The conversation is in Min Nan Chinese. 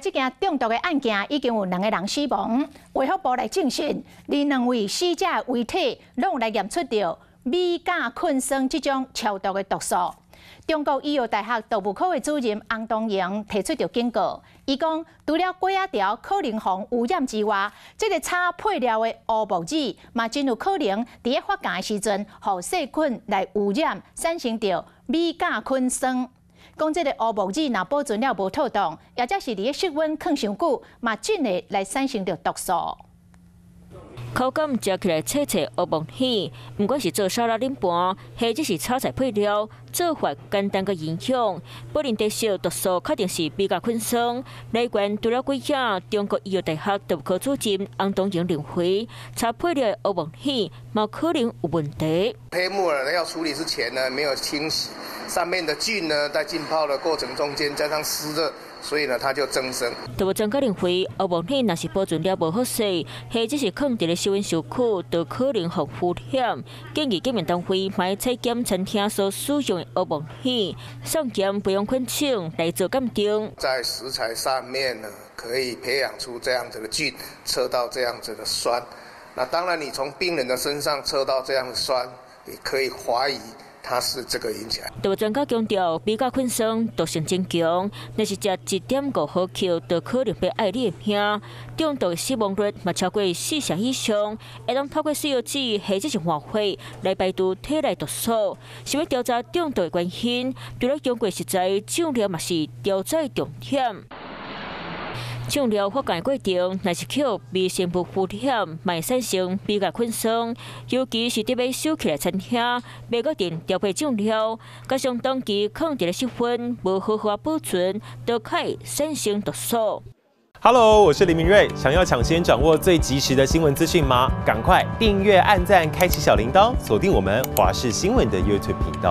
這件中毒的案件已經有兩個人死亡，衛福部來證實，呢兩位死者的遺體攏有來驗出著米甲菌酸這種超毒的毒素。中國醫藥大學毒物科的主任洪東瑩提出著警告，伊講除了粿仔條可能予污染之外，這個炒配料的烏木耳嘛真有可能佇咧發酵的時陣，予細菌來污染，產生著米甲菌酸。講這個烏木耳若保存了無妥當，抑者是佇咧室溫囥傷久，嘛真會來產生著毒素。口感食起來脆脆烏木耳，毋管是做沙拉冷盤，或者是炒菜配料，做法簡單閣營養。柏林特色毒素確定是米甲菌酸，來源除了粿仔，中國醫藥大學毒物科主任洪東瑩認為，炒配料的烏木耳嘛可能有問題。黑木耳要處理之前呢，沒有清洗，上面的菌呢，在浸泡的過程中間加上濕熱，所以呢，它就增生。動物專家認為，烏木耳若是保存了無好勢，或者是囥佇咧室溫傷久，就可能予污染。建議檢驗單位欲採檢餐廳所使用的烏木耳，送檢培養菌種來做鑑定。在食材上面呢，可以培養出這樣子的菌，測到這樣子的酸。那當然，你從病人的身上測到這樣的酸，也可以懷疑它是這個引起來。動物專家強調，米甲菌酸毒性真強，若是食1.5毫克，就可能會愛你的命。中毒的死亡率嘛超過四成以上，會當透過洗藥水或者是換血來排除體內毒素。想欲調查中毒的原因，除了中國食材醬料嘛是調查重點。醬料發酵過程，若是予微生物污染，嘛會產生米甲菌酸。尤其是佇欲收起來餐廳，袂閣定調配醬料，加上長期囥佇咧室溫，無好好保存，都較會產生毒素。 Hello，我是林明瑞，想要搶先掌握最及時的新聞資訊嗎？趕快訂閱、按讚、開啟小鈴鐺，鎖定我們華視新聞的 YouTube 頻道。